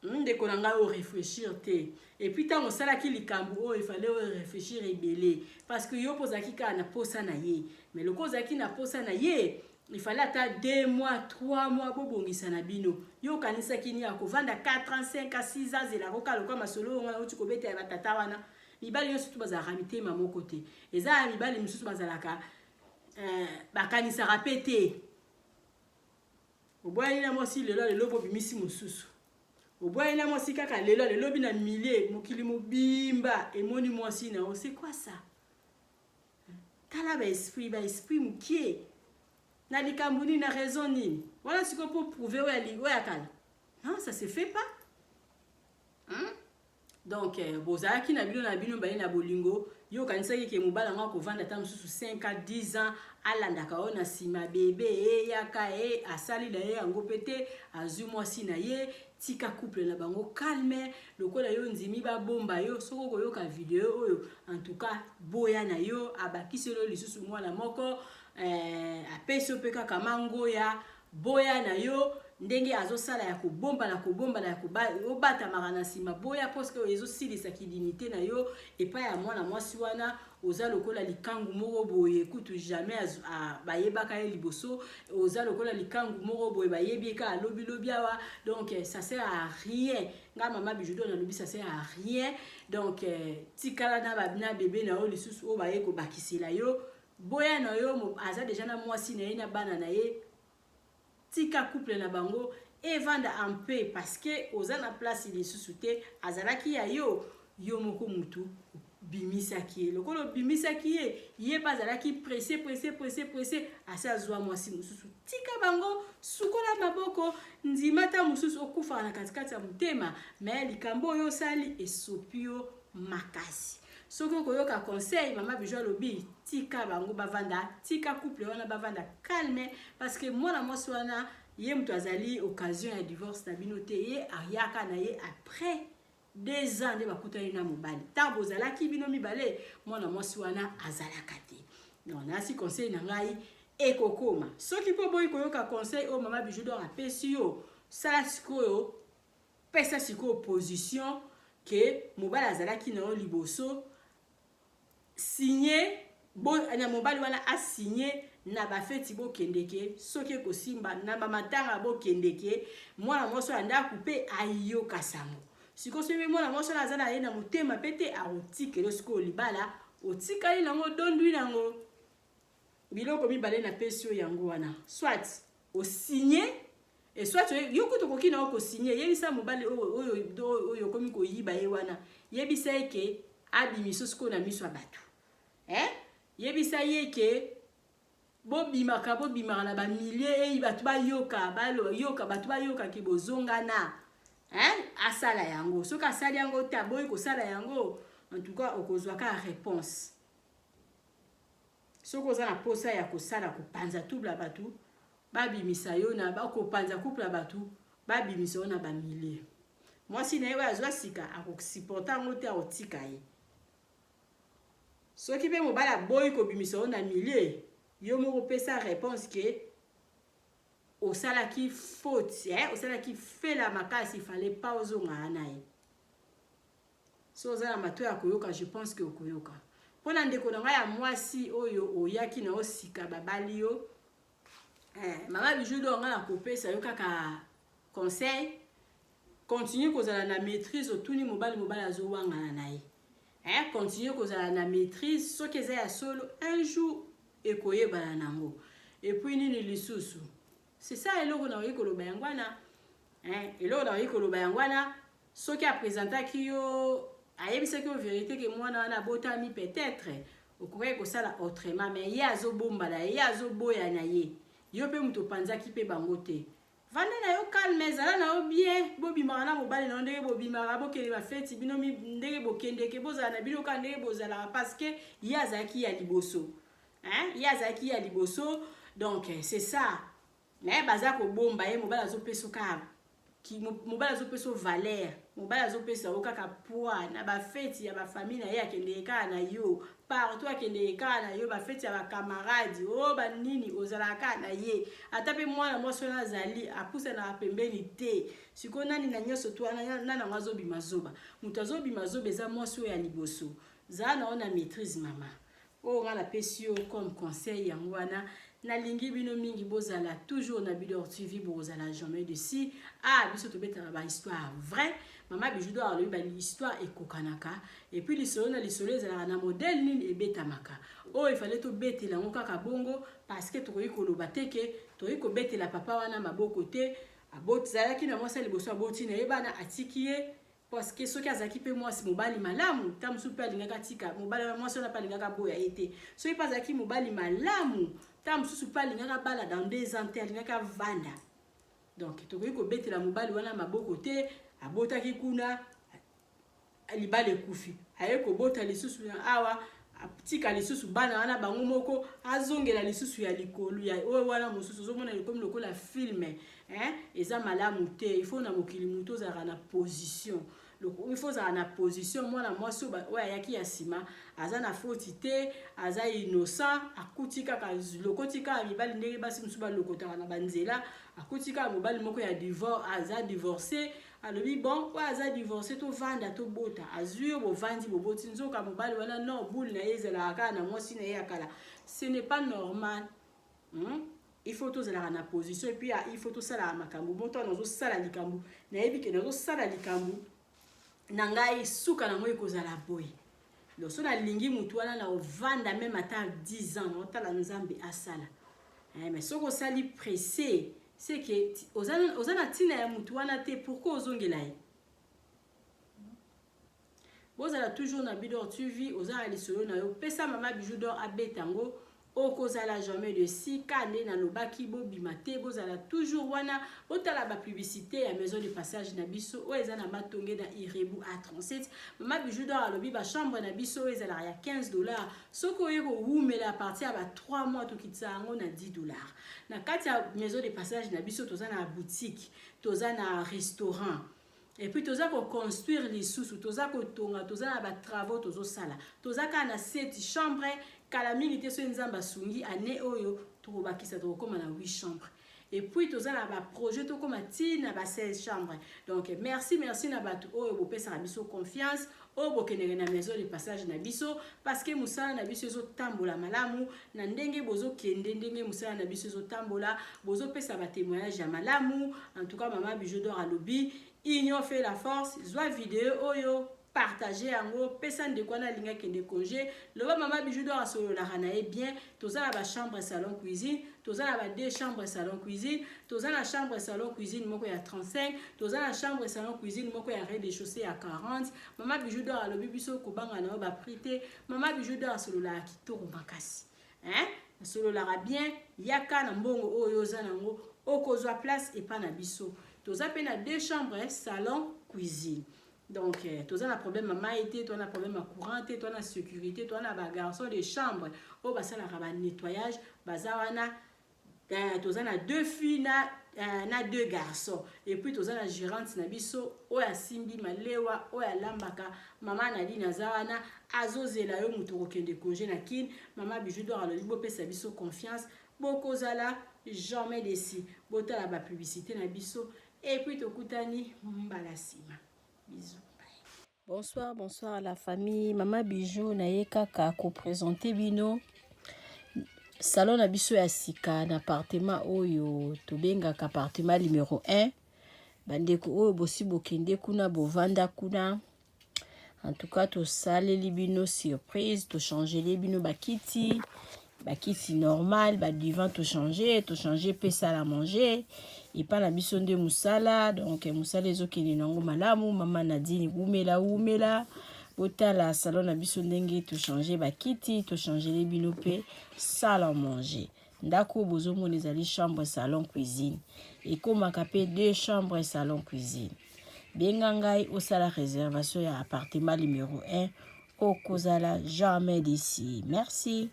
Ndeko na ngai, oréfléchir te. Et puis ntango osalaki likambo oyo, efale oréfléchir ebele, parce que yo mpo ozalaki kaka na posa na ye. Mais lokola ozalaki na posa na ye, ifale ata 2 mois, 3 mois, bobongisa na bino. Yo okanisaki nini? Akovanda 4 ans, 5 ans, 6 ans, azelaka kaka lokola masolo oyo wana oti kobeta ya batata wana. Mibali nyonso tu bazalaka mitema moko te. Eza ya mibali mosusu bazalaka bakanisaka mpe te. Oboyani na mwasi lelo, lelo bobimisi mosusu. Oboyani na mwasi kaka lelo, lelobi na milie mokili mobimba emoni mwasi na yo. C'est quoi ça? Tala baesprit, baesprit mokie na likambo nini, na raison nini wana sikoyo mpo prouver oyo ya kala? Non, ça se fait pas, hein? Donc bozalaki na bino na bino baye na bolingo. Yo okanisaki ke mobali yango akovanda ata mosusu 5 ans, 10 ans, alandaka oyo na nsima bebe eyaka ye, asali na ye yango mpe te. Azwi mwasi na ye, tika couple na bango calme. Lokola yo ndimi babomba yo, soki okoyoka video oyo, en tout cas boya na yo. Abakisi yo lisusu mwana moko, apesi yo mpe kaka mangoya. Boya na yo ndenge azosala ya kobombana, kobombana ya obatamaka na nsima. Boya, parce que ezosilisaki dignité na yo epai ya mwana mwasi wana. Oza lokola likangu moko boye, kutu jamais bayebaka ye liboso. Oza lokola likangu moko boye, bayebi ye kaka alobilobi awa. Donc ça sert à rien. Nga mama Bijou nalobi, ça sert à rien. Donc tikala na bebe na yo lisusu oyo baye kobakisela yo. Boya na yo, aza déjà na mwasi na ye na bana na ye. Tika couple na bango evanda en paix, parce que oza na place lisusu te. Azalaki ya yo, yo moko mutu obimisaki ye. Lokola obimisaki ye, ye mpe azalaki pressé, pressé, pressé, pressé, asi azwa mwasi mosusu. Tika bango, sukola maboko, ndima ta mosusu okufaka na katikati ya motema. Mais likambo oyo osali esopi yo makasi. Soki okoyoka conseil mama Bijou alobi, tika bango bavanda, tika couple wana bavanda calme, parce que mwana mwasi wana, ye moto azali occasion ya divorce na bino te. Ye ayaka na ye après 2 ans nde bakutani na mobali. Ntango bozalaki bino mibale, mwana mwasi wana azalaka te. Donc nasi conseil na ngai ekokoma. Soki mpo boyi koyoka conseil oyo mama Bijou d'Or apesi yo, sala sikoyo, pesa sikoyo position ke mobali azalaki na yo liboso. Signe na mobali wana, asigne na bafeti, bokendeke soki ekosimba na bamatanga, bokendeke. Mwana mwasi ya ndako mpe ayoka sango. Sikoyo soki mwana mwasi wana aza na ye na motema mpe te, akotikela sikoyo libala, otikali nango dondwi nango. Biloko mibale napesi yo yango wana: soit osigne. Et soit yo kutu okoki na yo kosigne, yebisa mobali oyo okomi koyiba ye wana, yebisa ye ke abimiso sikoyo na miso ya bato, eh? Yebisa ye ke bobimaka, bobimaka na bamilie, ei bato bayoka, bayoka, bato bayokaki bozongana, hein? Asala yango. Soki asali yango te, aboyi kosala yango, en tout cas okozwa kaka réponse. Soki oza na posa ya kosala kopanza trouble ya bato, babimisa yo na bakopanza couple ya bato, babimisa yo na bamilie. Mwasi na ye oyo azwa sika akosupporter yango te, akotika ye. Soki mpe mobali aboyi kobimisa yo na milie, yo moko opesa réponse ke osalaki faute, eh? Osalaki fela makasi, fallait pas ozongana na ye. So oza na matoi ya koyoka, je pense ke okoyoka. Mpo na ndeko na ngai ya mwasi oyo oyaki na yo sika, babali yo, mama Bijou d'Or, ngai nakopesa yo kaka conseil: continue kozala na maîtrise. Otuni mobali, mobali azowangana na ye, continue kozala na maîtrise. Soki eza ya solo, un jour ekoyebana nango. Et puis nini lisusu? C'est ça, eloko nakoki koloba yango wana, eloko nakoki koloba yango wana. Soki apresentaki yo, ayebisaki yo vérité ke mwana wana abotami, peut-être okokaki kosala autrement. Mais ye azobomba na ye, ye azoboya na ye. Yo mpe moto opanzaki mpe bango te. Vanda na yo calme, ezala na yo bien. Bobimaka na mobali na yo ndenge bobimaka, bokende bafeti bino ndenge bokendeke, bozala na bino kaka ndenge bozalaka, parce que ye azalaki ya liboso, hein? Ye azalaki ya liboso, donc c'est ça. Mais baza kobomba ye. Mobali azopesa kaka, mobali azopesa valeur, mobali azopesa yo kaka poids na bafeti ya bafamille na ye. Akendeke kaka na yo partout, akendeke kaka na yo bafeti ya bacamarade oyo banini, ozalaka kaka na ye. Ata mpe mwana mwasi wana azali apusanaka pembeni te. Sikoyo nani na nyonso to wana, nani yango azobima zoba? Moto azobima zoba eza mwasi oyo ya liboso. Zala na yo na maîtrise, mama. Oyo nga napesi yo comme conseil yango wana. Nalingi bino mingi, bozala toujours na Bidor TV, bozala jamais déçus. Ah, biso tobetaka bahistoire vrai. Mama Bijou d'Or alobi bahistoire ekokanaka, et puis lisolo na lisolo ezalaka na modèle nini ebetamaka. Oyo efale tobetela yango kaka bongo, parce que tokoki koloba te ke tokoki kobetela papa wana maboko te. Azalaki na mwasi ya liboso, aboti na ye bana, atiki ye, parce que soki azalaki mpe mwasi mobali malamu, ta mosusu mpe alingaki atika mobali mwasi wana, mpe alingaki aboya ye te. Soki mpe azalaki mobali malamu, ta mosusu mpe alingaki abala dans 2 ans te, alingaki avanda. Donc tokoki kobetela mobali wana maboko te. Abotaki kuna, libala ekufi, aye kobota lisusu na awa, atika lisusu bana wana bango moko, azongela lisusu ya likolo ya oyo wana mosusu. Ozomona ekomi lokola film, hein? Eza malamu te. Il faut na mokili motu ozalaka na position, il faut ozala na position. Mwana mwasi oyo ayaki ya nsima aza na foti te, aza innocent. Akuti kaka, lokoti kaka mibali ndenge basi mosusu balokotaka na banzela. Akuti kaka mobali moko ya divorce, aza divorcé. Alobi: "Bon, oyo aza divorcé, tovanda, tobota." Azwi yo, bovandi, boboti. Nzoka mobali wana non, bule na ye ezalaka kaka na mwasi na ye ya kala. Ce n'est pas normal, Il faut tozalaka na position, et puis il faut tosalaka makambo. Moto wana nazosala likambo, nayebi ke nazosala likambo na ngai, suka nango ekozala boye. Donc so nalingi motu wana, na ovanda même ata 10 ans, naotala Nzambe asala. Mais soki osali pressé, c'est que oza na ntina ya motu wana te. Pourquoi ozongela ye? Bozala toujours na Bidor TV. Oza na lisolo na yo, pesa mama Bijou d'Or abeta yango, okozala jamais déçu. Nde nalobaki, bobima te, bozala toujours wana, botala bapublicité ya maison de passage na biso oyo eza na Matonge, na Irebu A37. Mama Bijou d'Or alobi bachambre na biso oyo ezalaka ya 15 $, soki oye kowumela, à partir ya ba 3 mois, tokitisa yango na 10 $. Na kati ya maison de passage na biso, toza na boutique, toza na restaurant, et puis toza koconstruire lisusu, toza kotonga, toza na batravaux tozosala. Toza kaka na 7 chambre. Kala mingi te, soki Nzambe asungi, année oyo tokobakisa, tokokóma na 8 chambre. Et puis toza na baprojet tokóma ntina ba 16 chambre. Donc merci, merci na bato oyo bopesaka biso confiance, oyo bokendeke na maison de passage na biso, parce que mosala na biso ezotambola malamu na ndenge bozokende, ndenge mosala na biso ezotambola, bozopesa batémoignage ya malamu. En tout cas, mama Bijou d'Or alobi: union fait la force. Zwa video oyo. Partage yango, pesa ndeko wana alingi akende congé. Loba mama Bijou d'Or asololaka na ye bien. Toza na ba chambre salon cuisine, toza na ba deux chambres salon cuisine, toza na chambre salon cuisine moko ya 35, toza na chambre salon cuisine moko ya rez-de-chaussée ya 40. Mama Bijou d'Or alobi biso kobanga na yo ba prix te. Mama Bijou d'Or asololaka kitoko makasi. Hein? Asololaka bien, yaka na mbongo oyo oza nango, okozwa place epa na biso. Toza pe na deux chambres salon cuisine. Donc eh, toza na problème ya mai te, toza na problème ya courant te, toza na sécurité, toza na ba garçons de chambre oyo basalaka ba nettoyage, baza wana. Toza na deux filles na deux garçons, et puis toza na gérante na biso oyo asimbi malewa, oyo alambaka. Mama Nadine aza wana, azozela yo moto okokende congé na Kin. Mama Bijou d'Or alobi bopesa biso confiance, bokozala jamais déçu. Botala ba publicité na biso, et puis tokutani mbala nsima. Bisous. Bonsoir, bonsoir à la famille. Mama Bijou na ye kaka ko présenter bino salon na biso ya sika na appartement oyo tobengaka appartement numéro 1. Bandeko oyo bosi bokende kuna, bovanda kuna. En tout cas, tosaleli bino surprise, tochangeli bino bakiti, bakiti normal, ba divan tochanger, tochanger pe salle à manger. Epa na biso nde mosala, donc mosala ezokende nango malamu. Mama Nadine wumela wumela. Botala salon na biso ndenge tochanger bakiti, tochangeli bino pe salle à manger. Ndako bozomona ezali chambre salon cuisine, ekomaka pe deux chambres salon cuisine. Benga ngai osala réservation ya appartement numéro 1, okozala jamais d'ici. Merci.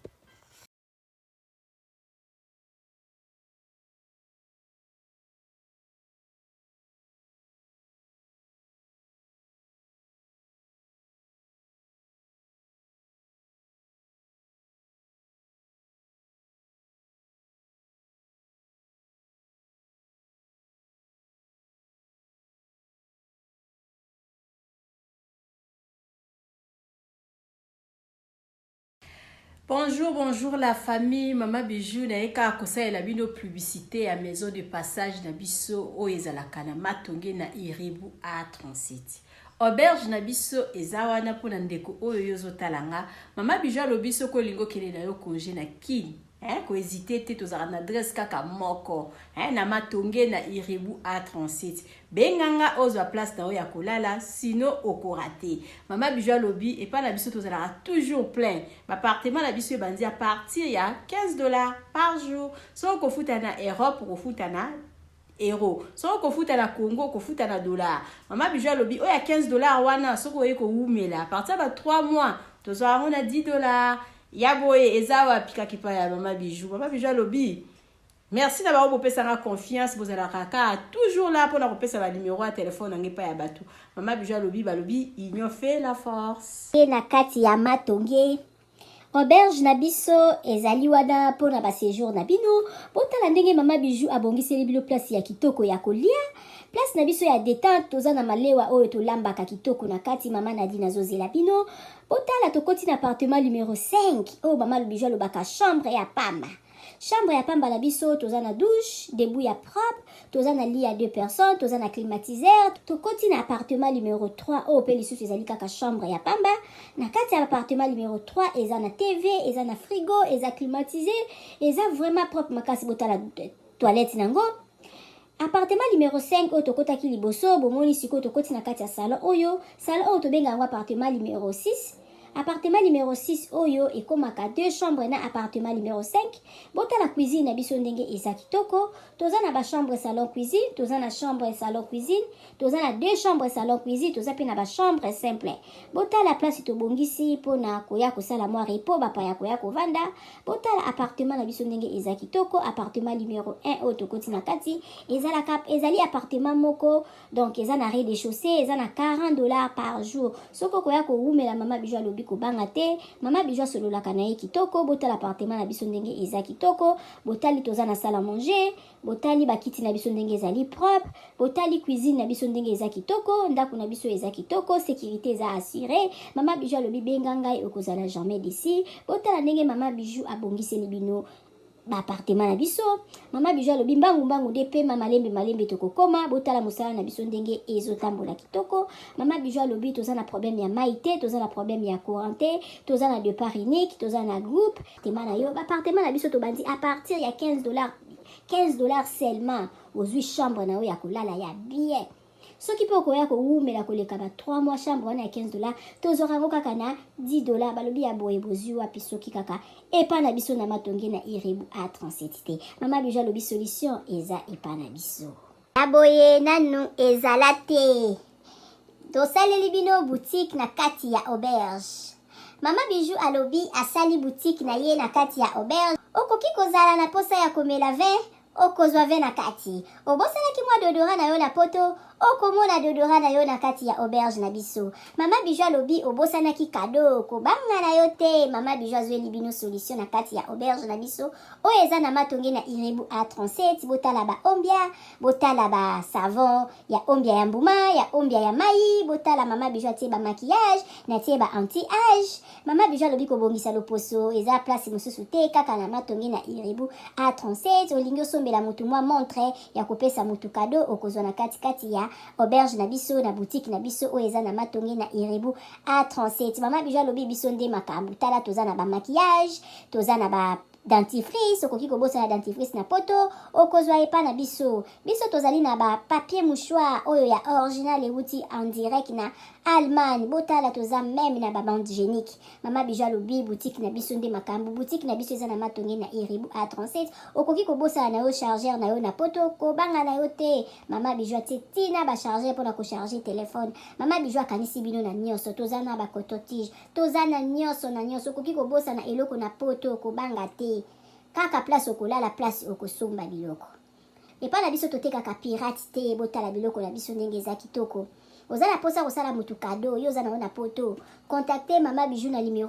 Bonjour, bonjour la famille. Mama Bijou na ye kaka kosalela bino publicité ya maison de passage na biso oyo ezalaka na Matonge na Iribu A37. Auberge na biso eza wana mpona ndeko oyo yo ozotala nga. Mama Bijou alobi soki olingi okende na yo congé na Kin, hein, kohésite te, tozalaka na adresse kaka moko, hein, na Matonge na Iribu A37. Benga nga ozwa place na yo ya kolala, sino okorate. Mama Bijou alobi epai na biso tozalaka toujours plein. Ba appartement na biso ebandi à partir ya 15 $ par jour. Soki okofuta na Europe, okofuta na euro. Soki okofuta na Congo, okofuta na dollar. Mama Bijou alobi oyo ya 15 $ wana, soki oye kowumela à partir ya ba 3 mois, tozwa yango na 10 $. Ya boye eza wapi? Kaka epai ya Mama Bijou. Mama Bijou alobi merci na bango bopesanga confiance, bozalaka kaka toujours là mpona kopesa banumero ya telefone nange epai ya bato. Mama Bijou alobi, balobi union fait la force. Na kati ya Matonge, auberge na biso ezali wana mpona baséjour na bino. Botala ndenge mama Bijou abongiseli bino place ya kitoko ya kolia, place na biso ya détente. Toza na malewa oyo tolambaka kitoko na kati. Mama Nadine azozela bino. Botala, tokoti na appartement numéro 5 oyo mama Bijou alobaka chambre ya pamba. Chambre ya pamba na biso, toza na douche debout ya propre, toza na lit ya deux personnes, toza na climatiseur. Tokoti na appartement numéro 3 oyo mpe lisusu ezali kaka chambre ya pamba. Na kati ya appartement numéro 3 eza na TV, eza na frigo, eza climatisé, eza vraiment propre makasi. Botala toilette nango. Appartement numéro 5 oyo tokotaki liboso, bomoni sikoyo tokoti na kati ya salon oyo. Salon oyo tobenga yango appartement numéro 6. Appartement numéro 6 oyo ekomaka deux chambres na appartement numéro 5. Botala cuisine na biso ndenge eza kitoko. Toza na bachambre salon cuisine, toza na chambre salon cuisine, toza na deux chambres salon cuisine, toza mpe na bachambre simple. Botala place tobongisi mpona koya kosala mwa repos, bapaya koya kovanda. Botala appartement na biso ndenge eza kitoko. Appartement numéro 1 oyo tokoti na kati ezalaka, ezali appartement moko, donc eza na rez-de-chaussée, eza na 40 $ par jour. Soki okoya kowumela, mama Bijou alobi kobanga te. Mama Bijou asololaka na ye kitoko. Botala appartement na biso ndenge eza kitoko. Botali, toza na salle à manger. Botali bakiti na biso ndenge ezali propre. Botali cuisine na biso ndenge eza kitoko. Ndako na biso eza kitoko, sécurité eza assuré. Mama Bijou alobi benga ngai, okozala jamais déçu. Botala ndenge mama Bijou abongiseli bino. Baappartement na biso, Mama Bijou alobi mbangu mbangu nde pema, malembe malembe tokokoma. Botala mosala na biso ndenge ezotambola kitoko. Mama Bijou alobi toza na problème ya mai te, toza na problème ya courant te, toza na départ unique, toza na groupe tema na yo. Baappartement na biso tobandi à partir ya 15 $, 15 $ seulement, ozwi chambre na yo ya kolala ya bien. Soki mpe okoya kowumela koleka ba 3 mois, chambre wana ya 15 $, tozwaka yango kaka na 10 $. Balobi ya boye bozwi wapi soki kaka epa na biso na Matonge na Irebu A37 te? Mama Bijou alobi solution eza epa na biso. Ya boye nanu ezala te. Tosaleli bino boutique na kati ya auberge. Mama Bijou alobi asali boutique na ye na kati ya auberge. Okoki kozala na posa ya komela vin, okozwa vin na kati. Obosanaki mwa déodorant na yo na Poto, okomona déodorant na yo na kati ya auberge na biso. Mama Bijou alobi obosanaki cadeau, kobanga na yo te, Mama Bijou azweli bino solution na kati ya auberge na biso oyo eza na Matonge na Irebu A37. Botala baombia, botala basavon ya ombia ya mbuma, ya ombia ya mai. Botala, Mama Bijou atie bamaquillage, natie ba anti âge. Mama Bijou alobi kobongisa loposo eza place mosusu te, kaka na Matonge na Irebu A37. Olingi osombela motu mwa montre ya kopesa motu cadeau, okozwa na katikati ya auberge na biso, na boutique na biso oyo eza na Matonge na Irebu A37. Mama Bijou alobi biso nde makambo. Tala, toza na bamaquillage, toza na ba dentifrice. Okoki kobosana dentifrice na Poto, okozwa epa na biso. Biso tozali na bapapier mouchoir oyo ya original, euti en direct na Allemagne. Botala, toza même na babande hygiénique. Mama Bijou alobi boutique na biso nde makambo. Boutique na biso eza na Matonge na Iribu A37. Okoki kobosana na yo chargeur na yo na Poto, kobanga na yo te, Mama Bijou atie ntina bachargeur mpona kocharge telefone. Mama Bijou akanisi bino na nyonso. Toza na bacoton-tige, toza na nyonso na nyonso. Okoki kobosana eloko na Poto, kobanga te, kaka place okolala, place okosomba biloko epai na biso. Totekaka pirate te. Botala biloko na biso ndenge eza kitoko. Oza na mposa kosala motu cadeau, yo oza nango na Poto, contacte Mama Bijou na numéro.